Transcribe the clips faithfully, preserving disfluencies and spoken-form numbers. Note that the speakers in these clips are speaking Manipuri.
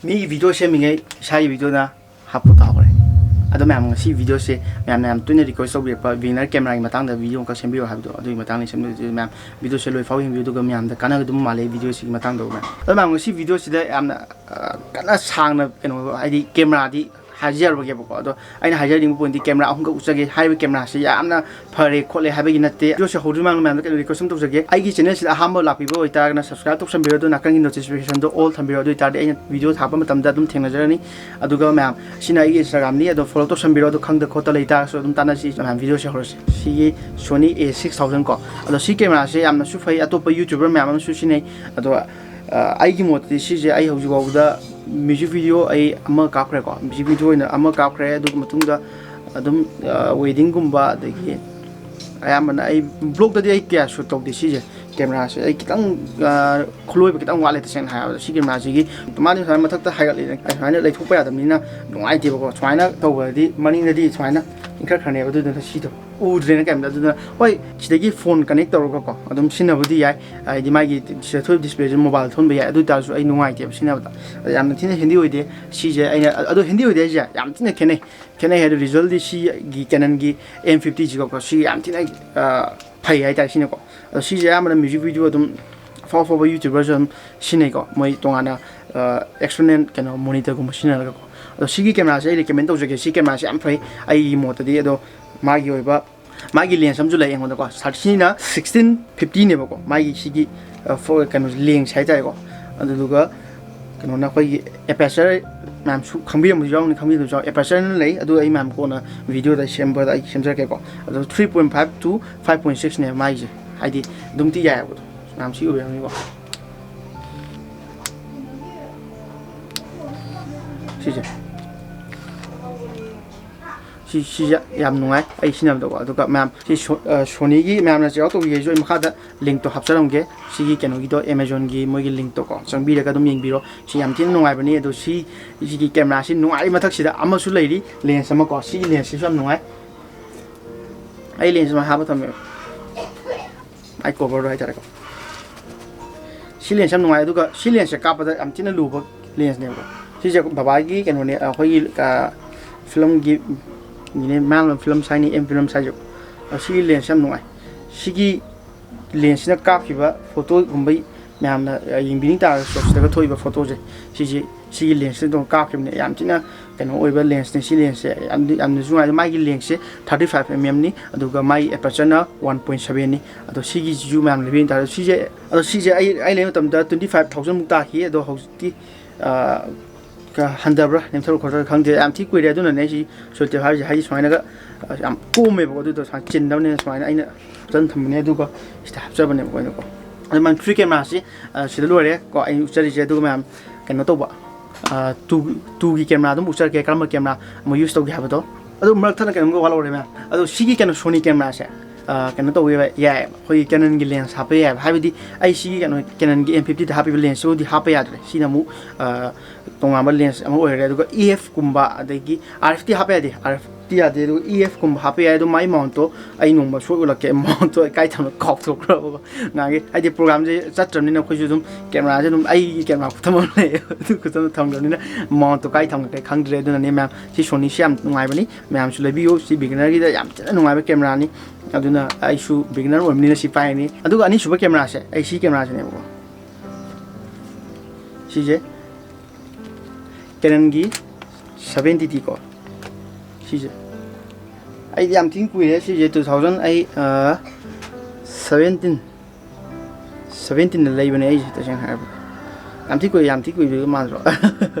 ꯃꯤꯒꯤ ꯚꯤꯗꯤꯑꯣ ꯁꯦꯝꯃꯤꯉꯩ ꯏꯁꯥꯒꯤ ꯚꯤꯗꯤꯑꯣꯅ ꯍꯥꯞꯄ ꯇꯥꯍꯧꯔꯦ꯫ ꯑꯗꯣ ꯃꯌꯥꯝ, ꯉꯁꯤ ꯚꯤꯗꯤꯑꯣꯁꯦ ꯃꯌꯥꯝꯅ ꯌꯥꯝ ꯇꯣꯏꯅ ꯔꯤꯀ꯭ꯋꯦꯁ ꯇꯧꯕꯤꯔꯛꯄ ꯕꯤꯒꯤꯅꯔ ꯀꯦꯃꯦꯔꯥꯒꯤ ꯃꯇꯥꯡꯗ ꯚꯤꯗꯤꯑꯣ ꯑꯃꯈꯛ ꯁꯦꯝꯕꯤꯌꯨ ꯍꯥꯏꯕꯗꯣ, ꯑꯗꯨꯒꯤ ꯃꯇꯥꯡꯗ ꯁꯦꯝꯗꯣꯏꯁꯦ꯫ ꯃꯌꯥꯝ, ꯚꯤꯗꯤꯑꯣꯁꯦ ꯂꯣꯏ ꯐꯥꯎ ꯌꯦꯡꯕꯤꯌꯨ, ꯑꯗꯨꯒ ꯃꯌꯥꯝꯗ ꯀꯥꯟꯅꯒꯗꯕ ꯃꯥꯜꯂꯦ ꯚꯤꯗꯤꯑꯣꯁꯤꯒꯤ ꯃꯇꯥꯡꯗ꯫ ꯃꯌꯥꯝ, ꯑꯗꯣ ꯃꯌꯥꯝ, ꯉꯁꯤ ꯚꯤꯗꯤꯑꯣꯁꯤꯗ ꯌꯥꯝꯅ, ꯑ, ꯀꯟꯅ ꯁꯥꯡꯅ ꯀꯩꯅꯣ, ꯍꯥꯏꯗꯤ ꯀꯦꯃꯦꯔꯥꯗꯤ ꯍꯥꯏꯖꯔꯔꯣꯏꯒꯦꯕꯀꯣ꯫ ꯑꯗꯣ ꯑꯩꯅ ꯍꯥꯏꯖꯅꯤꯡꯕ ꯄꯣꯏꯟꯠꯇꯤ ꯀꯦꯃꯦꯔꯥ ꯑꯍꯨꯝꯈꯛ ꯎꯠꯆꯒꯦ꯫ ꯍꯥꯏꯔꯤꯕ ꯀꯦꯃꯦꯔꯥꯁꯦ ꯌꯥꯝꯅ ꯐꯔꯦ ꯈꯣꯠꯂꯦ ꯍꯥꯏꯕꯒꯤ ꯅꯠꯇꯦ꯫ ꯚꯤꯗꯤꯑꯣꯁꯦ ꯍꯧꯗ꯭ꯔꯤ ꯃꯃꯥꯡꯗ ꯃꯌꯥꯝꯗ ꯀꯩꯅꯣ ꯔꯤꯀ꯭ꯋꯦꯁ ꯑꯃ ꯇꯧꯖꯒꯦ, ꯑꯩꯒꯤ ꯆꯦꯅꯦꯜꯁꯤꯗ ꯑꯍꯥꯟꯕ ꯂꯥꯛꯄꯤꯕ ꯑꯣꯏꯇꯥꯔꯒꯅ subscribe ꯇꯧꯁꯟꯕꯤꯔꯣ, ꯑꯗꯨ ꯅꯥꯀꯟꯒꯤ notificationꯗꯣ all ꯊꯝꯕꯤꯔꯣ꯫ ꯑꯗꯨ ꯑꯣꯏꯇꯥꯔꯗꯤ ꯑꯩꯅ ꯚꯤꯗꯤꯑꯣ ꯊꯥꯔꯛꯄ ꯃꯇꯝꯗ ꯑꯗꯨꯝ ꯊꯦꯡꯅꯖꯔꯅꯤ꯫ ꯑꯗꯨꯒ ꯃꯌꯥꯝ, ꯁꯤꯅ ꯑꯩꯒꯤ Instagramꯅꯤ, ꯑꯗꯣ follow ꯇꯧꯁꯟꯕꯤꯔꯣ꯫ ꯑꯗꯨ ꯈꯪꯗ ꯈꯣꯠꯇ ꯂꯩꯇꯥꯔꯁꯨ ꯑꯗꯨꯝ ꯇꯥꯟꯅꯁꯤ꯫ ꯃꯌꯥꯝ, ꯚꯤꯗꯤꯑꯣꯁꯦ ꯍꯧꯔꯁꯤ꯫ ꯁꯤꯒꯤ Sony A six thousand ꯀꯣ, ꯑꯗꯣ ꯁꯤ ꯀꯦꯃꯦꯔꯥꯁꯦ ꯌꯥꯝꯅꯁꯨ ꯐꯩ, ꯑꯇꯣꯞꯄ YouTuber ꯃꯌꯥꯝ ꯑꯃꯁꯨ ꯁꯤꯖꯤꯟꯅꯩ꯫ ꯑꯗꯣ, ꯑ, ꯑꯩꯒꯤ ꯃꯣꯠꯇꯗꯤ ꯁꯤꯁꯦ ꯑꯩ ꯍꯧꯖꯤꯛ ꯐꯥꯎꯕꯗ music video ꯑꯩ ꯑꯃ ꯀꯥꯞꯈ꯭ꯔꯦꯀꯣ, music video ꯑꯣꯏꯅ ꯑꯃ ꯀꯥꯞꯈ꯭ꯔꯦ꯫ ꯑꯗꯨꯒꯤ ꯃꯇꯨꯡꯗ ꯑꯗꯨꯝ, ꯑ, weddingꯒꯨꯝꯕ, ꯑꯗꯒꯤ ꯑꯌꯥꯝꯕꯅ ꯑꯩ vlogꯇꯗꯤ ꯑꯩ ꯀꯌꯥ shoot ꯇꯧꯗꯦ ꯁꯤꯁꯦ꯫ ꯀꯦꯃꯦꯔꯥꯁꯦ ꯑꯩ ꯈꯤꯇꯪ, ꯑ, ꯈꯨꯂꯣꯏꯕ ꯈꯤꯇꯪ ꯋꯥꯠꯂꯦ, ꯇꯁꯦꯡꯅ ꯍꯥꯏꯔꯕꯗ꯫ ꯁꯤ ꯀꯦꯃꯦꯔꯥꯁꯤꯒꯤ ꯃꯥꯗꯤ ꯁꯨꯃꯥꯏꯅ ꯃꯊꯛꯇ ꯍꯥꯏꯒꯠꯂꯤꯗꯅ, ꯁꯨꯃꯥꯏꯅ ꯂꯩꯊꯣꯛꯄ ꯌꯥꯗꯕꯅꯤꯅ ꯅꯨꯡꯉꯥꯏꯇꯦꯕꯀꯣ꯫ ꯁꯨꯃꯥꯏꯅ ꯇꯧꯕꯗꯤ ꯃꯅꯤꯡꯗꯗꯤ ꯁꯨꯃꯥꯏꯅ ꯏꯟꯈꯠꯈ꯭ꯔꯅꯦꯕ, ꯑꯗꯨꯗꯨꯅ ꯁꯤꯗꯣ ꯎꯗ꯭ꯔꯦꯅ ꯀꯩꯝꯇ꯫ ꯑꯗꯨꯅ ꯍꯣꯏ, ꯁꯤꯗꯒꯤ phone connect ꯇꯧꯔꯒꯀꯣ ꯑꯗꯨꯝ ꯁꯤꯖꯤꯟꯅꯕꯗꯤ ꯌꯥꯏ, ꯍꯥꯏꯗꯤ ꯃꯥꯒꯤ ꯁꯤꯗ ꯊꯣꯛꯏꯕ displayꯁꯦ mobile ꯊꯣꯛꯍꯟꯕ ꯌꯥꯏ꯫ ꯑꯗꯨ ꯑꯣꯏꯇꯥꯔꯁꯨ ꯑꯩ ꯅꯨꯡꯉꯥꯏꯇꯦꯕ ꯁꯤꯖꯤꯟꯅꯕꯗ꯫ ꯑꯗ ꯌꯥꯝꯅ ꯊꯤꯅ handy ꯑꯣꯏꯗꯦ ꯁꯤꯁꯦ꯫ ꯑꯩꯅ, ꯑꯗꯣ handy ꯑꯣꯏꯗꯦ ꯍꯥꯏꯁꯦ ꯌꯥꯝ ꯊꯤꯅ ꯈꯦꯠꯅꯩ꯫ ꯈꯦꯠꯅꯩ ꯍꯥꯏꯗꯤ resultꯗꯤ ꯁꯤꯒꯤ Canonꯒꯤ M fiftyꯁꯤꯒꯀꯣ, ꯁꯤ ꯌꯥꯝ ꯊꯤꯅ, ꯑ, ꯐꯩ ꯍꯥꯏꯇꯥꯔꯦ ꯁꯤꯅꯀꯣ꯫ ꯑꯗꯣ ꯁꯤꯁꯦ ꯑꯌꯥꯝꯕꯅ music video ꯑꯗꯨꯝ ꯑꯐꯥꯎ ꯑꯐꯥꯎꯕ YouTuberꯁꯨ ꯑꯗꯨꯝ ꯁꯤꯖꯤꯟꯅꯩꯀꯣ, ꯃꯣꯏ ꯇꯣꯉꯥꯟꯅ, ꯑ, external ꯀꯩꯅꯣ monitorꯒꯨꯝꯕ ꯁꯤꯖꯤꯟꯅꯔꯒꯀꯣ꯫ ꯑꯗꯣ ꯁꯤꯒꯤ ꯀꯦꯃꯦꯔꯥꯁꯦ ꯑꯩ recommend ꯇꯧꯖꯒꯦ꯫ ꯁꯤ ꯀꯦꯃꯦꯔꯥꯁꯦ ꯌꯥꯝ ꯐꯩ ꯑꯩꯒꯤ ꯃꯣꯠꯇꯗꯤ꯫ ꯑꯗꯣ ꯃꯥꯒꯤ ꯑꯣꯏꯕ, ꯃꯥꯒꯤ lens ꯑꯃꯁꯨ ꯂꯩ ꯑꯩꯉꯣꯟꯗꯀꯣ꯫ ꯁꯤꯅ sixteen fiftyꯅꯦꯕꯀꯣ, ꯃꯥꯒꯤ ꯁꯤꯒꯤ, ꯑ, ꯐꯣ-, ꯀꯩꯅꯣꯁꯦ, lensꯁꯦ ꯍꯥꯏꯇꯥꯔꯦꯀꯣ꯫ ꯑꯗꯨꯗꯨꯒ ꯀꯩꯅꯣꯅ ꯑꯩꯈꯣꯏꯒꯤ aperture, ꯃꯌꯥꯝꯁꯨ ꯈꯪꯕꯤꯔꯝꯕꯁꯨ ꯌꯥꯎꯅꯤ, ꯈꯪꯕꯤꯗꯕꯁꯨ ꯌꯥꯎ-, apertureꯅ ꯂꯩ꯫ ꯑꯗꯨ ꯑꯩ ꯃꯌꯥꯝ ꯀꯣꯟꯅ videoꯗ ꯑꯩ ꯁꯦꯝꯕꯗ ꯑꯩ ꯁꯦꯝꯖꯔꯛꯀꯦꯀꯣ꯫ ꯑꯗꯣ three point five to five point sixꯅꯦ ꯃꯥꯒꯤꯁꯦ, ꯍꯥꯏꯗꯤ ꯑꯗꯨꯝꯇꯤ ꯌꯥꯏꯑꯕ꯫ ꯃꯌꯥꯝ ꯁꯤ ꯎꯕꯤꯔꯝꯅꯤꯀꯣ꯫ ꯁꯤꯁꯦ, ꯁꯤ, ꯁꯤꯁꯦ ꯌꯥꯝ ꯅꯨꯡꯉꯥꯏ ꯑꯩ ꯁꯤꯖꯤꯟꯅꯕꯗꯀꯣ꯫ ꯑꯗꯨꯒ ꯃꯌꯥꯝ, ꯁꯤ ꯁꯣ-, ꯑ, Sonyꯒꯤ ꯃꯌꯥꯝꯅ check out ꯇꯧꯕꯤꯒꯦꯁꯨ ꯑꯩ ꯃꯈꯥꯗ linkꯇꯣ ꯍꯥꯞꯆꯔꯝꯒꯦ꯫ ꯁꯤꯒꯤ ꯀꯩꯅꯣꯒꯤꯗꯣ, Amazonꯒꯤ ꯃꯣꯏꯒꯤ linkꯇꯣꯀꯣ, ꯆꯪꯕꯤꯔꯒ ꯑꯗꯨꯝ ꯌꯦꯡꯕꯤꯔꯣ꯫ ꯁꯤ ꯌꯥꯝ ꯊꯤꯅ ꯅꯨꯡꯉꯥꯏꯕꯅꯤ꯫ ꯑꯗꯣ ꯁꯤ, ꯁꯤꯒꯤ cameraꯁꯤ ꯅꯨꯡꯉꯥꯏ ꯃꯊꯛꯁꯤꯗ ꯑꯃꯁꯨ ꯂꯩꯔꯤ, lens ꯑꯃꯀꯣ꯫ ꯁꯤꯒꯤ lensꯁꯤꯁꯨ ꯌꯥꯝ ꯅꯨꯡꯉꯥꯏ꯫ ꯑꯩ lens ꯑꯃ ꯍꯥꯞꯄ ꯊꯝꯃꯦ, ꯃꯥꯏ coverꯗꯣ ꯍꯥꯏꯇꯥꯔꯦꯀꯣ꯫ ꯁꯤ lens ꯌꯥꯝ ꯅꯨꯡꯉꯥꯏ꯫ ꯑꯗꯨꯒ ꯁꯤ lensꯁꯦ ꯀꯥꯞꯄꯗ ꯌꯥꯝ ꯊꯤꯅ ꯂꯨꯕ ꯂꯦꯟꯁꯅꯦꯕꯀꯣ꯫ ꯁꯤꯁꯦ ꯕꯕꯥꯒꯤ ꯀꯩꯅꯣꯅꯦ, ꯑꯩꯈꯣꯏꯒꯤ ꯐꯤꯂꯝꯒꯤ ꯅꯤꯅꯦ, ꯃꯌꯥꯝ ꯐꯤꯂꯝ ꯁꯥꯏꯅꯤ, ꯑꯦꯝ ꯐꯤꯂꯝ ꯁꯥꯏꯁꯨ꯫ ꯁꯤꯒꯤ ꯂꯦꯟꯁ ꯌꯥꯝ ꯅꯨꯡꯉꯥꯏ꯫ ꯁꯤꯒꯤ ꯂꯦꯟꯁꯁꯤꯅ ꯀꯥꯞꯈꯤꯕ ꯐꯣꯇꯣꯒꯨꯝꯕ ꯃꯌꯥꯝꯅ ꯌꯦꯡꯕꯤꯅꯤꯡ ꯇꯥꯔꯒꯁꯨ, ꯁꯤꯗꯒ ꯊꯣꯛꯏꯕ ꯐꯣꯇꯣꯁꯦ, ꯁꯤꯁꯦ, ꯁꯤꯒꯤ ꯂꯦꯟꯁꯁꯤꯅ ꯑꯗꯨꯝ ꯀꯥꯞꯈꯤꯕꯅꯦ꯫ ꯌꯥꯝ ꯊꯤꯅ ꯀꯩꯅꯣ ꯑꯣꯏꯕ ꯂꯦꯟꯁꯅꯦ ꯁꯤ ꯂꯦꯟꯁꯁꯦ꯫ ꯌꯥꯝ, ꯌꯥꯝꯅꯁꯨ ꯅꯨꯡꯉꯥꯏ꯫ ꯃꯥꯒꯤ ꯂꯦꯟꯁꯁꯦ ꯊꯥꯔꯇꯤ ꯐꯥꯏꯚ ꯑꯦꯝ ꯑꯦꯝꯅꯤ, ꯑꯗꯨꯒ ꯃꯥꯒꯤ ꯑꯦꯄꯔꯆꯔꯅ ꯋꯥꯟ ꯄꯣꯏꯟ ꯁꯕꯦꯟꯅꯤ꯫ ꯑꯗꯣ ꯁꯤꯒꯤꯁꯤꯁꯨ ꯃꯌꯥꯝ ꯂꯩꯕꯤꯅ ꯇꯥꯔꯦ꯫ ꯁꯤꯁꯦ, ꯑꯗꯣ ꯁꯤꯁꯦ ꯑꯩ, ꯑꯩ ꯂꯩꯕ ꯃꯇꯝꯗ ꯇ꯭ꯋꯦꯟꯇꯤ ꯐꯥꯏꯚ ꯊꯥꯎꯖꯟꯃꯨꯛ ꯇꯥꯈꯤ꯫ ꯑꯗꯣ ꯍꯧꯖꯤꯛꯇꯤ, ꯑ, ꯀ-, ꯍꯟꯊꯕ꯭ꯔꯥ ꯅꯦꯝꯊꯕ꯭ꯔꯥ ꯈꯣꯠꯊꯕ꯭ꯔꯥ ꯈꯪꯗꯦ꯫ ꯌꯥꯝ ꯊꯤ ꯀꯨꯏꯔꯦ꯫ ꯑꯗꯨꯅꯅꯦ ꯑꯩꯁꯤ ꯁꯣꯏꯇꯦꯞ ꯍꯥꯏꯔꯤꯁꯦ꯫ ꯍꯥꯏꯗꯤ ꯁꯨꯃꯥꯏꯅꯒ, ꯑ, ꯌꯥꯝ ꯀꯣꯝꯃꯦꯕꯀꯣ꯫ ꯑꯗꯨꯗꯣ ꯁꯨꯃꯥꯏꯅ ꯆꯤꯟꯗꯕꯅꯤꯅ ꯁꯨꯃꯥꯏꯅ ꯑꯩꯅ ꯐꯖꯅ ꯊꯝꯕꯅꯦ꯫ ꯑꯗꯨꯒ ꯁꯤꯗ ꯍꯥꯞꯆꯕꯅꯦꯕꯀꯣ ꯑꯩꯅꯀꯣ꯫ ꯑꯗꯨ ꯃꯌꯥꯝ ꯊ꯭ꯔꯤ ꯀꯦꯃꯦꯔꯥꯁꯤ, ꯑ, ꯁꯤꯗ ꯂꯣꯏꯔꯦ ꯀꯣ ꯑꯩ ꯎꯠꯆꯔꯤꯁꯦ꯫ ꯑꯗꯨꯒ ꯃꯌꯥꯝ ꯀꯩꯅꯣ ꯇꯧꯕ, ꯑ, ꯇꯨ, ꯇꯨꯒꯤ ꯀꯦꯃꯦꯔꯥ ꯑꯗꯨꯝ ꯎꯠꯆꯔꯛꯀꯦ, ꯀꯔꯝꯕ ꯀꯦꯃꯦꯔꯥ ꯑꯃꯨꯛ ꯌꯨꯁ ꯇꯧꯒꯦ ꯍꯥꯏꯕꯗꯣ꯫ ꯑꯗꯨ ꯃꯔꯛ ꯊꯠꯅ ꯀꯩꯅꯣꯝꯒ ꯋꯥꯠꯍꯧꯔꯦ ꯃꯌꯥꯝ꯫ ꯑꯗꯣ ꯁꯤꯒꯤ ꯀꯩꯅꯣ ꯁꯣꯅꯤ ꯀꯦꯃꯦꯔꯥꯁꯦ, ꯑ, ꯀꯩꯅꯣ ꯇꯧꯕ ꯌꯥꯏ, ꯑꯩꯈꯣꯏꯒꯤ ꯀꯦꯅꯟꯒꯤ ꯂꯦꯟꯁ ꯍꯥꯞꯄ ꯌꯥꯏꯑꯕ꯫ ꯍꯥꯏꯕꯗꯤ ꯑꯩ ꯁꯤꯒꯤ ꯀꯩꯅꯣ ꯀꯦꯅꯟꯒꯤ ꯑꯦꯝ ꯐꯤꯐꯇꯤꯗ ꯍꯥꯞꯄꯤꯕ ꯂꯦꯟꯁꯁꯤꯕꯨꯗꯤ ꯍꯥꯞꯄ ꯌꯥꯗ꯭ꯔꯦ꯫ ꯁꯤꯅ ꯑꯃꯨꯛ, ꯑ, ꯇꯣꯉꯥꯟꯕ ꯂꯦꯟꯁ ꯑꯃ ꯑꯣꯏꯔꯦ꯫ ꯑꯗꯨꯒ ꯏ ꯑꯦꯐ ꯀꯨꯝꯕ, ꯑꯗꯒꯤ ꯑꯥꯔ ꯑꯦꯐꯇꯤ ꯍꯥꯞꯄ ꯌꯥꯗꯦ, ꯑꯥꯔ ꯑꯦꯐꯇꯤ ꯌꯥꯗꯦ꯫ ꯑꯗꯨꯒ ꯏ ꯑꯦꯐ ꯀꯨꯝꯕ ꯍꯥꯞꯄ ꯌꯥꯏ꯫ ꯑꯗꯣ ꯃꯥꯏ ꯃꯥꯎꯟꯠꯇꯣ ꯑꯩ ꯅꯣꯡꯃ ꯁꯣꯏ ꯎꯠꯂꯛꯀꯦ꯫ ꯃꯥꯎꯟꯠꯇꯣ ꯑꯩ ꯀꯥꯏ ꯊꯝꯅ ꯀꯥꯎꯊꯣꯛꯈ꯭ꯔꯕꯀꯣ꯫ ꯉꯥꯡꯒꯦ ꯍꯥꯏꯗꯤ ꯄ꯭ꯔꯣꯒ꯭ꯔꯥꯝꯁꯦ ꯆꯠꯇ꯭ꯔꯕꯅꯤꯅ ꯑꯩꯈꯣꯏꯁꯨ ꯑꯗꯨꯝ ꯀꯦꯃꯦꯔꯥꯁꯦ ꯑꯗꯨꯝ ꯑꯩꯒꯤ ꯀꯦꯃꯦꯔꯥ ꯈꯨꯊꯝ ꯑꯃ ꯂꯩꯌꯦ꯫ ꯑꯗꯨ ꯈꯨꯊꯝꯗ ꯊꯝꯈ꯭ꯔꯕꯅꯤꯅ ꯃꯥꯎꯟꯠꯇꯣ ꯀꯥꯏ ꯊꯝꯈ꯭ꯔꯦ ꯈꯪꯗ꯭ꯔꯦ꯫ ꯑꯗꯨꯅꯅꯦ ꯃꯌꯥꯝ, ꯁꯤ ꯁꯣꯅꯤꯁꯤ ꯌꯥꯝ ꯅꯨꯡꯉꯥꯏꯕꯅꯤ, ꯃꯌꯥꯝꯁꯨ ꯂꯩꯕꯤꯌꯨ꯫ ꯁꯤ ꯕꯤꯒꯤꯅꯔꯒꯤꯗ ꯌꯥꯝ ꯊꯤꯅ ꯅꯨꯡꯉꯥꯏꯕ ꯀꯦꯃꯦꯔꯥꯅꯤ꯫ ꯑꯗꯨꯅ ꯑꯩꯁꯨ ꯕꯤꯒꯤꯅꯔ ꯑꯣꯏꯕꯅꯤꯅ ꯁꯤ ꯄꯥꯏꯔꯅꯤ꯫ ꯑꯗꯨꯒ ꯑꯅꯤꯁꯨꯕ ꯀꯦꯃꯦꯔꯥꯁꯦ, ꯑꯩ ꯁꯤ ꯀꯦꯃꯦꯔꯥꯁꯤꯅꯦꯕꯀꯣ꯫ ꯁꯤꯁꯦ ꯀꯦꯅꯟꯒꯤ ꯁꯕꯦꯟꯇꯤ ꯗꯤ ꯀꯣ꯫ ꯁꯤꯁꯦ ꯑꯩꯗꯤ ꯌꯥꯝ ꯊꯤꯅ ꯀꯨꯏꯔꯦ꯫ ꯁꯤꯁꯦ ꯇꯨ ꯊꯥꯎꯖꯟ ꯑꯩ, ꯑ, ꯁꯕꯦꯟꯇꯤꯟ, ꯁꯕꯦꯟꯇꯤꯟꯗ ꯂꯩꯕꯅꯦ ꯑꯩꯁꯦ, ꯇꯁꯦꯡꯅ ꯍꯥꯏꯔꯕꯗ꯫ ꯌꯥꯝ ꯊꯤ ꯀꯨꯏ, ꯌꯥꯝ ꯊꯤ ꯀꯨꯏꯕꯤꯒ ꯃꯥꯟꯗ꯭ꯔꯣ?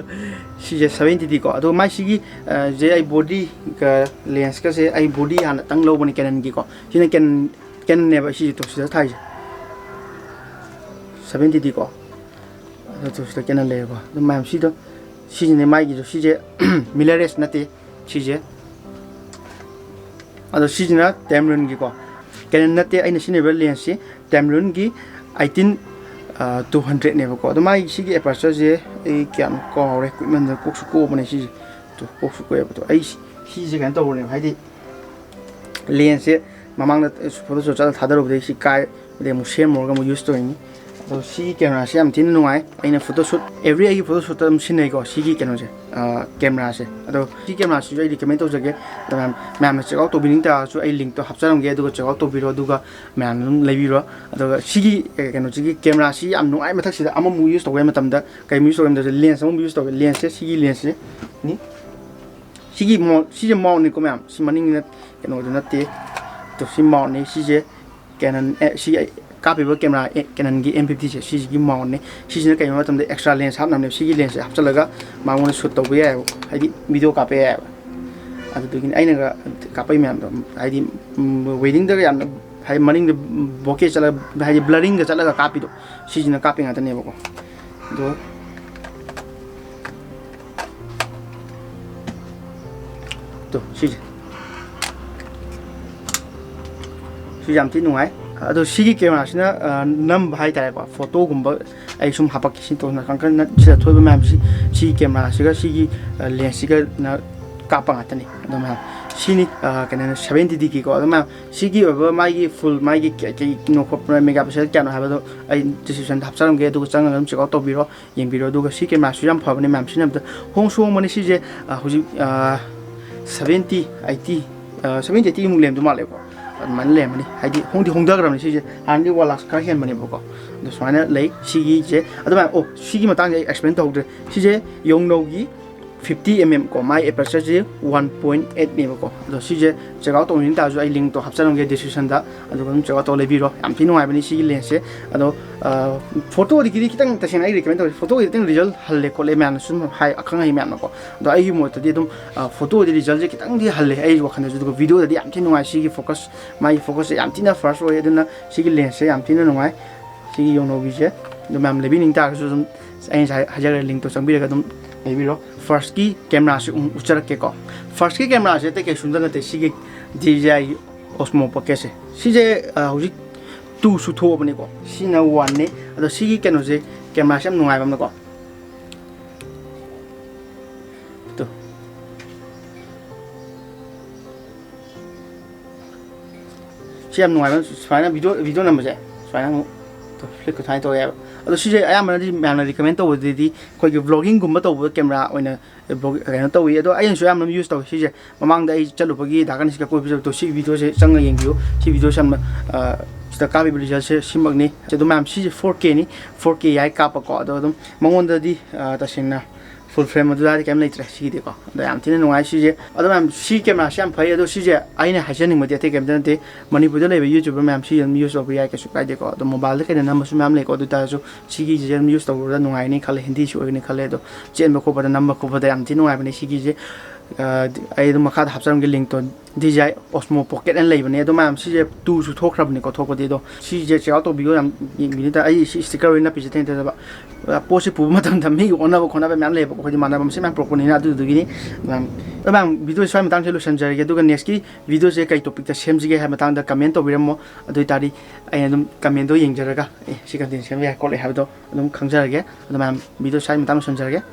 ꯁꯤꯁꯦ ꯁꯕꯦꯟꯇꯤ ꯗꯤ ꯀꯣ꯫ ꯑꯗꯣ ꯃꯥꯏ ꯁꯤꯒꯤ, ꯑ, ꯁꯦ ꯑꯩ ꯕꯣꯗꯤꯒ ꯂꯦꯟꯁꯀꯁꯦ ꯑꯩ ꯕꯣꯗꯤ ꯍꯥꯟꯅꯇꯪ ꯂꯧꯕꯅꯦ ꯀꯦꯅꯟꯒꯤꯀꯣ꯫ ꯁꯤꯅ ꯀꯦꯅꯟ, ꯀꯦꯅꯟꯅꯦꯕ ꯁꯤꯁꯦ ꯇꯣ ꯁꯤꯗ ꯊꯥꯏꯁꯦ꯫ ꯁꯕꯦꯟꯇꯤ ꯗꯤ ꯀꯣ꯫ ꯑꯗꯣ ꯇꯣ ꯁꯤꯗ ꯀꯦꯅꯟ ꯂꯩꯔꯦꯀꯣ꯫ ꯑꯗꯨꯝ ꯃꯌꯥꯝ ꯁꯤꯗꯣ, ꯁꯤꯁꯤꯅꯦ ꯃꯥꯏꯒꯤꯗꯣ꯫ ꯁꯤꯁꯦ ꯃꯤꯂꯔꯦꯁ ꯅꯠꯇꯦ ꯁꯤꯁꯦ꯫ ꯑꯗꯣ ꯁꯤꯁꯤꯅ ꯇꯦꯝꯔꯨꯟꯒꯤꯀꯣ꯫ ꯀꯦꯅꯟ ꯅꯠꯇꯦ ꯑꯩꯅ ꯁꯤꯖꯤꯟꯅꯔꯤꯕ ꯂꯦꯟꯁꯁꯤ, ꯇꯦꯝꯔꯨꯟꯒꯤ ꯑꯩꯠꯇꯤꯟ, ꯑ, ꯇꯨ ꯍꯟꯗ꯭ꯔꯦꯠꯅꯦꯕꯀꯣ꯫ ꯑꯗꯣ ꯃꯥꯒꯤ ꯁꯤꯒꯤ ꯑꯦꯄꯔꯆꯔꯁꯦ ꯑꯩ ꯀꯌꯥꯝ ꯀꯥꯎꯔꯦ, ꯀꯨꯏꯃꯟꯗꯅ ꯀꯣꯛꯁꯨ ꯀꯣꯛꯄꯅꯦ ꯁꯤꯁꯦ꯫ ꯇꯨ, ꯀꯣꯛꯁꯨ ꯀꯣꯛꯑꯦꯕ꯫ ꯑꯗꯣ ꯑꯩ ꯁꯤ-, ꯁꯤꯁꯦ ꯀꯩꯅꯣ ꯇꯧꯕꯅꯦꯕ, ꯍꯥꯏꯗꯤ ꯂꯦꯟꯁꯁꯦ ꯃꯃꯥꯡꯗ ꯐꯣꯇꯣ ꯁꯣꯠ ꯆꯠꯂ ꯊꯥꯗꯔꯨꯕꯗꯒꯤ ꯁꯤ ꯀꯥꯏ, ꯑꯗꯩ ꯑꯃꯨꯛ ꯁꯦꯝꯃꯨꯔꯒ ꯑꯃꯨꯛ ꯌꯨꯁ ꯇꯧꯔꯤꯅꯤ꯫ ꯑꯗꯣ ꯁꯤꯒꯤ cameraꯁꯦ ꯌꯥꯝ ꯊꯤꯅ ꯅꯨꯡꯉꯥꯏ꯫ ꯑꯩꯅ photo shoot, every ꯑꯩꯒꯤ photo shootꯇ ꯑꯗꯨꯝ ꯁꯤꯖꯤꯟꯅꯩꯀꯣ ꯁꯤꯒꯤ cameraꯁꯦ, cameraꯁꯦ꯫ ꯑꯗꯣ ꯁꯤ cameraꯁꯤꯁꯨ ꯑꯩ recommend ꯇꯧꯖꯒꯦ꯫ ꯑꯗꯣ ꯃꯌꯥꯝ, ꯃꯌꯥꯝꯅ check out ꯇꯧꯕꯤꯅꯤꯡ ꯇꯥꯔꯒꯁꯨ ꯑꯩ linkꯇꯣ ꯍꯥꯞꯆꯔꯝꯒꯦ, ꯑꯗꯨꯒ check out ꯇꯧꯕꯤꯔꯣ, ꯑꯗꯨꯒ ꯃꯌꯥꯝꯅ ꯑꯗꯨꯝ ꯂꯩꯕꯤꯔꯣ꯫ ꯑꯗꯨꯒ ꯁꯤꯒꯤ, ꯑꯦ, ꯀꯩꯅꯣꯁꯤꯒꯤ cameraꯁꯤ ꯌꯥꯝ ꯅꯨꯡꯉꯥꯏ꯫ ꯃꯊꯛꯁꯤꯗ ꯑꯃꯃꯨꯛ use ꯇꯧꯕ ꯃꯇꯝꯗ ꯀꯩꯃꯨꯛ use ꯇꯧꯒꯦ ꯍꯥꯏꯕꯗ lens ꯑꯃꯃꯨꯛ use ꯇꯧꯒꯦ꯫ Lensꯁꯦ ꯁꯤꯒꯤ lensꯁꯦ ꯅꯤ꯫ ꯁꯤꯒꯤ mount, ꯁꯤꯁꯦ mountꯅꯤꯀꯣ ꯃꯌꯥꯝ, ꯁꯤ ꯃꯅꯤꯡꯒꯤ ꯅꯠ-, ꯀꯩꯅꯣꯗꯨ ꯅꯠꯇꯦ꯫ ꯇꯣ, ꯁꯤ mountꯅꯤ꯫ ꯁꯤꯁꯦ Canon, ꯑꯦ, ꯁꯤ ꯑꯩ ꯀꯥꯞꯄꯤꯕ camera, ꯑꯦ, Canonꯒꯤ M fiftyꯁꯦ, ꯁꯤꯁꯤꯒꯤ mountꯅꯤ꯫ ꯁꯤꯁꯤꯅ ꯀꯩꯅꯣ ꯍꯥꯏꯕ ꯃꯇꯝꯗ extra lens ꯍꯥꯞꯅꯕꯅꯦ꯫ ꯁꯤꯒꯤ lensꯁꯦ ꯍꯥꯞꯆꯤꯜꯂꯒ ꯃꯉꯣꯟꯗ shoot ꯇꯧꯕ ꯌꯥꯏꯑꯕ, ꯍꯥꯏꯗꯤ video ꯀꯥꯞꯄ ꯌꯥꯏꯑꯕ꯫ ꯑꯗꯨꯗꯨꯒꯤꯅꯤ ꯑꯩꯅꯒ ꯀꯥꯞꯄꯛꯏ ꯃꯌꯥꯝꯗꯣ, ꯍꯥꯏꯗꯤ, ꯎꯝ, weddingꯗꯒ ꯌꯥꯝꯅ, ꯍꯥꯏꯗꯤ ꯃꯅꯤꯡꯗ bokeh ꯆꯠꯂꯒ, ꯍꯥꯏꯗꯤ blurringꯒ ꯆꯠꯂꯒ ꯀꯥꯞꯄꯤꯗꯣ, ꯁꯤꯁꯤꯅ ꯀꯥꯞꯄꯤ ꯉꯥꯛꯇꯅꯦꯕꯀꯣ꯫ ꯑꯗꯣ ꯇꯣ, ꯁꯤꯁꯦ꯫ ꯁꯤ ꯌꯥꯝ ꯊꯤ ꯅꯨꯡꯉꯥꯏ꯫ ꯑꯗꯣ ꯁꯤꯒꯤ cameraꯁꯤꯅ, ꯑ, ꯅꯝꯕ ꯍꯥꯏꯇꯥꯔꯦꯀꯣ, photoꯒꯨꯝꯕ ꯑꯩ ꯁꯨꯝ ꯍꯥꯞꯄꯛꯀꯦ꯫ ꯁꯤ ꯇꯧꯅ ꯀꯥꯡꯈꯟ ꯁꯤꯗ ꯊꯣꯛꯏꯕ ꯃꯌꯥꯝꯁꯤ, ꯁꯤꯒꯤ cameraꯁꯤꯒ ꯁꯤꯒꯤ, ꯑ, lensꯁꯤꯒꯅ ꯀꯥꯞꯄ ꯉꯥꯛꯇꯅꯤ꯫ ꯑꯗꯣ ꯃꯌꯥꯝ, ꯁꯤꯅꯤ, ꯑ, ꯀꯩꯅꯣꯅ seventy Dꯒꯤꯀꯣ꯫ ꯑꯗꯣ ꯃꯌꯥꯝ, ꯁꯤꯒꯤ ꯑꯣꯏꯕ ꯃꯥꯒꯤ full, ꯃꯥꯒꯤ ꯀꯩ-, ꯀꯩꯅꯣ ꯈꯣꯠꯄ, megapixel ꯀꯌꯥꯅꯣ ꯍꯥꯏꯕꯗꯣ ꯑꯩ descriptionꯗ ꯍꯥꯞꯆꯔꯝꯒꯦ, ꯑꯗꯨꯒ ꯆꯪꯉꯒ ꯑꯗꯨꯝ check out ꯇꯧꯕꯤꯔꯣ꯫ ꯌꯦꯡꯕꯤꯔꯣ꯫ ꯑꯗꯨꯒ ꯁꯤ cameraꯁꯨ ꯌꯥꯝ ꯐꯕꯅꯦ ꯃꯌꯥꯝ, ꯁꯤꯖꯤꯟꯅꯕꯗ ꯍꯣꯡꯁꯨ ꯍꯣꯡꯕꯅꯦ ꯁꯤꯁꯦ꯫ ꯑ, ꯍꯧꯖꯤꯛ, ꯑ, seventy, eighty, ꯑ, seventy, eighty ꯃꯨꯛ ꯂꯩꯔꯝꯗꯧ ꯃꯥꯜꯂꯦꯀꯣ꯫ ꯑꯗꯨꯃꯥꯏꯅ ꯂꯩꯔꯝꯃꯅꯤ꯫ ꯍꯥꯏꯗꯤ ꯍꯣꯡꯗꯤ ꯍꯣꯡꯊꯈ꯭ꯔꯕꯅꯤ ꯁꯤꯁꯦ, ꯍꯥꯟꯅꯗꯤ one lakh ꯈꯔ ꯍꯦꯟꯕꯅꯦꯕꯀꯣ꯫ ꯑꯗꯣ ꯁꯨꯃꯥꯏꯅ ꯂꯩ ꯁꯤꯒꯤꯁꯦ꯫ ꯑꯗꯨꯃꯥꯏꯅ, ꯑꯣ, ꯁꯤꯒꯤ ꯃꯇꯥꯡꯁꯦ ꯑꯩ explain ꯇꯧꯍꯧꯗ꯭ꯔꯦ꯫ ꯁꯤꯁꯦ Yongnuoꯒꯤ fifty mm ꯀꯣ, ꯃꯥꯏ apertureꯁꯦ one point eight ꯅꯦꯕꯀꯣ꯫ ꯑꯗꯣ ꯁꯤꯁꯦ check out ꯇꯧꯅꯤꯡ ꯇꯥꯔꯁꯨ ꯑꯩ linkꯇꯣ ꯍꯥꯞꯆꯔꯝꯒꯦ descriptionꯗ, ꯑꯗꯨꯒ ꯑꯗꯨꯝ check out ꯇꯧꯔ ꯂꯩꯕꯤꯔꯣ꯫ ꯌꯥꯝ ꯊꯤ ꯅꯨꯡꯉꯥꯏꯕꯅꯤ ꯁꯤꯒꯤ lensꯁꯦ꯫ ꯑꯗꯣ, ꯑ, photoꯒꯤꯗꯤ ꯈꯤꯇꯪ, ꯇꯁꯦꯡꯅ ꯑꯩ recommend ꯇꯧꯔꯤ, photoꯒꯤꯗꯤ ꯈꯤꯇꯪ result ꯍꯜꯂꯦ ꯈꯣꯠꯂꯦ ꯃꯌꯥꯝꯅ ꯁꯨꯝ ꯍꯥꯏ, ꯑꯈꯪ ꯑꯍꯩ ꯃꯌꯥꯝꯅꯀꯣ꯫ ꯑꯗꯣ ꯑꯩꯒꯤ ꯃꯣꯠꯇꯗꯤ ꯑꯗꯨꯝ, ꯑ, photoꯗꯤ resultꯁꯦ ꯈꯤꯇꯪꯗꯤ ꯍꯜꯂꯦ ꯑꯩꯒꯤ ꯋꯥꯈꯜꯗꯁꯨ꯫ ꯑꯗꯨꯒ videoꯗꯗꯤ ꯌꯥꯝ ꯊꯤ ꯅꯨꯡꯉꯥꯏ꯫ ꯁꯤꯒꯤ focus, ꯃꯥꯒꯤ focusꯁꯦ ꯌꯥꯝ ꯊꯤꯅ fast ꯑꯣꯏ꯫ ꯑꯗꯨꯅ ꯁꯤꯒꯤ lensꯁꯦ ꯌꯥꯝ ꯊꯤꯅ ꯅꯨꯡꯉꯥꯏ꯫ ꯁꯤꯒꯤ Yongnuoꯒꯤꯁꯦ ꯑꯗꯨꯝ ꯃꯌꯥꯝ ꯂꯩꯕꯤꯅꯤꯡ ꯇꯥꯔꯒꯁꯨ ꯑꯗꯨꯝ ꯑꯩ ꯉꯁꯥꯏ ꯍꯥꯏꯖꯈ꯭ꯔꯦ, linkꯇꯣ ꯆꯪꯕꯤꯔꯒ ꯑꯗꯨꯝ ꯂꯩꯕꯤꯔꯣ꯫ Firstꯀꯤ cameraꯁꯦ ꯑꯃꯨꯛ ꯎꯠꯆꯔꯛꯀꯦꯀꯣ꯫ Firstꯀꯤ cameraꯁꯦ ꯑꯇꯩ ꯀꯩꯁꯨ ꯅꯠꯇꯦ, ꯁꯤꯒꯤ DJI Osmo Pocketꯁꯦ꯫ ꯁꯤꯁꯦ, ꯑ, ꯍꯧꯖꯤꯛ twoꯁꯨ ꯊꯣꯛꯑꯕꯅꯤꯀꯣ꯫ ꯁꯤꯅ oneꯅꯤ꯫ ꯑꯗꯣ ꯁꯤꯒꯤ ꯀꯩꯅꯣꯁꯦ, cameraꯁꯦ ꯌꯥꯝ ꯅꯨꯡꯉꯥꯏꯕ ꯑꯃꯅꯀꯣ꯫ ꯇꯨ꯫ ꯁꯤ ꯌꯥꯝ ꯅꯨꯡꯉꯥꯏꯕ, ꯁꯨꯃꯥꯏꯅ video, video ꯅꯝꯕꯁꯦ ꯁꯨꯃꯥꯏꯅ ꯑꯃꯨꯛ Flip ꯀ ꯁꯨꯃꯥꯏꯅ ꯇꯧꯋꯦꯕ꯫ ꯑꯗꯣ ꯁꯤꯁꯦ ꯑꯌꯥꯝꯕꯅꯗꯤ ꯃꯌꯥꯝꯅ recommend ꯇꯧꯕꯗꯗꯤ ꯑꯩꯈꯣꯏꯒꯤ vlogging ꯒꯨꯝꯕ ꯇꯧꯕꯗ camera ꯑꯣꯏꯅ vlog ꯀꯩꯅꯣ ꯇꯧꯋꯤ꯫ ꯑꯗꯣ ꯑꯩꯅꯁꯨ ꯑꯌꯥꯝꯕ use ꯇꯧꯋꯤ ꯁꯤꯁꯦ꯫ ꯃꯃꯥꯡꯗ ꯑꯩ ꯆꯠꯂꯨꯕꯒꯤ ꯗꯥ ꯒꯅꯦꯁꯀ ꯀꯣꯏꯕ ꯆꯠꯄꯗꯣ ꯁꯤ video ꯁꯦ ꯆꯪꯉ ꯌꯦꯡꯕꯤꯌꯨ꯫ ꯁꯤ video ꯁꯦ ꯌꯥꯝꯅ, ꯑ, ꯁꯤꯗ ꯀꯥꯞꯄꯤꯕ result ꯁꯦ ꯁꯤꯃꯛꯅꯤ꯫ ꯑꯗꯣ ꯃꯌꯥꯝ ꯁꯤꯁꯦ four K ꯅꯤ, four K ꯌꯥꯏ ꯀꯥꯞꯄꯀꯣ꯫ ꯑꯗꯣ ꯑꯗꯨꯝ ꯃꯉꯣꯟꯗꯗꯤ, ꯑ, ꯇꯁꯦꯡꯅ full frame ꯑꯗꯨꯗꯤ ꯀꯩꯝ ꯂꯩꯇ꯭ꯔꯦ ꯁꯤꯒꯤꯗꯤꯀꯣ꯫ ꯑꯗꯣ ꯌꯥꯝ ꯊꯤꯅ ꯅꯨꯡꯉꯥꯏ ꯁꯤꯁꯦ꯫ ꯑꯗꯣ ꯃꯌꯥꯝ ꯁꯤ camera ꯁꯦ ꯌꯥꯝ ꯐꯩ꯫ ꯑꯗꯣ ꯁꯤꯁꯦ ꯑꯩꯅ ꯍꯥꯏꯖꯅꯤꯡꯕꯗꯤ ꯑꯇꯩ ꯀꯩꯝꯇ ꯅꯠꯇꯦ, ꯃꯅꯤꯄꯨꯔꯗ ꯂꯩꯕ YouTuber ꯃꯌꯥꯝ ꯁꯤ ꯑꯗꯨꯝ use ꯇꯧꯕ ꯌꯥꯏ, ꯀꯩꯁꯨ ꯀꯥꯏꯗꯦꯀꯣ꯫ ꯑꯗꯣ mobile ꯗ ꯀꯩꯗ ꯅꯝꯕꯁꯨ ꯃꯌꯥꯝ ꯂꯩꯀꯣ꯫ ꯑꯗꯨ ꯑꯣꯏꯇꯥꯔꯁꯨ ꯁꯤꯒꯤꯁꯦ ꯑꯗꯨꯝ use ꯇꯧꯕꯗ ꯅꯨꯡꯉꯥꯏꯅꯤ ꯈꯜꯂꯦ, ꯍꯤꯟꯗꯤꯁꯨ ꯑꯣꯏꯒꯅꯤ ꯈꯜꯂꯦ꯫ ꯑꯗꯣ ꯆꯦꯟꯕ ꯈꯣꯠꯄꯗ ꯅꯝꯕ ꯈꯣꯠꯄꯗ ꯌꯥꯝ ꯊꯤ ꯅꯨꯡꯉꯥꯏꯕꯅꯦ ꯁꯤꯒꯤꯁꯦ꯫ ꯑ, ꯑꯩ ꯑꯗꯨꯝ ꯃꯈꯥꯗ ꯍꯥꯞꯆꯔꯝꯒꯦ link to. D J I Osmo Pocket ꯑꯅ ꯂꯩꯕꯅꯦ꯫ ꯑꯗꯣ ꯃꯌꯥꯝ ꯁꯤꯁꯦ two ꯁꯨ ꯊꯣꯛꯈ꯭ꯔꯕꯅꯤꯀꯣ, ꯊꯣꯛꯄꯗꯤ꯫ ꯑꯗꯣ ꯁꯤꯁꯦ check out ꯇꯧꯕꯤꯌꯣ, ꯌꯥꯝ ꯌꯦꯡꯕꯤꯅꯤꯗ꯫ ꯑꯩ ꯁꯤ sticker ꯑꯣꯏꯅ ꯅꯞꯄꯤꯁꯦ ꯊꯦꯡꯅ ꯊꯦꯡꯅꯕ꯫ ꯑ, ꯄꯣꯠꯁꯦ ꯄꯨꯕ ꯃꯇꯝꯗ ꯃꯤꯒꯤ ꯑꯣꯟꯅꯕ ꯈꯣꯠꯅꯕ ꯃꯌꯥꯝ ꯂꯩꯌꯦꯕꯀꯣ, ꯑꯩꯈꯣꯏꯗꯤ ꯃꯥꯟꯅꯕ ꯃꯁꯦꯟ ꯃꯌꯥꯝ ꯄꯨꯔꯛꯄꯅꯤꯅ꯫ ꯑꯗꯨꯗꯨꯒꯤꯅꯤ꯫ ꯃꯌꯥꯝ, ꯑꯗꯣ ꯃꯌꯥꯝ video ꯁ꯭ꯋꯥꯏ ꯃꯇꯥꯡꯁꯦ ꯂꯣꯏꯁꯤꯟꯖꯔꯒꯦ꯫ ꯑꯗꯨꯒ next ꯀꯤ video ꯁꯦ ꯀꯩ topic ꯇ ꯁꯦꯝꯁꯤꯒꯦ ꯍꯥꯏꯕ ꯃꯇꯥꯡꯗ comment ꯇꯧꯕꯤꯔꯝꯃꯣ꯫ ꯑꯗꯨ ꯑꯣꯏꯇꯥꯔꯗꯤ ꯑꯩꯅ ꯑꯗꯨꯝ comment ꯗꯣ ꯌꯦꯡꯖꯔꯒ, ꯑꯦ, ꯁꯤ content ꯁꯦꯝꯕ ꯌꯥꯏ ꯈꯣꯠꯂꯦ ꯍꯥꯏꯕꯗꯣ ꯑꯗꯨꯝ ꯈꯪꯖꯔꯒꯦ꯫ ꯑꯗꯣ ꯃꯌꯥꯝ video ꯁ꯭ꯋꯥꯏ ꯃꯇꯥꯡ ꯂꯣꯏꯁꯤꯟꯖꯔꯒꯦ꯫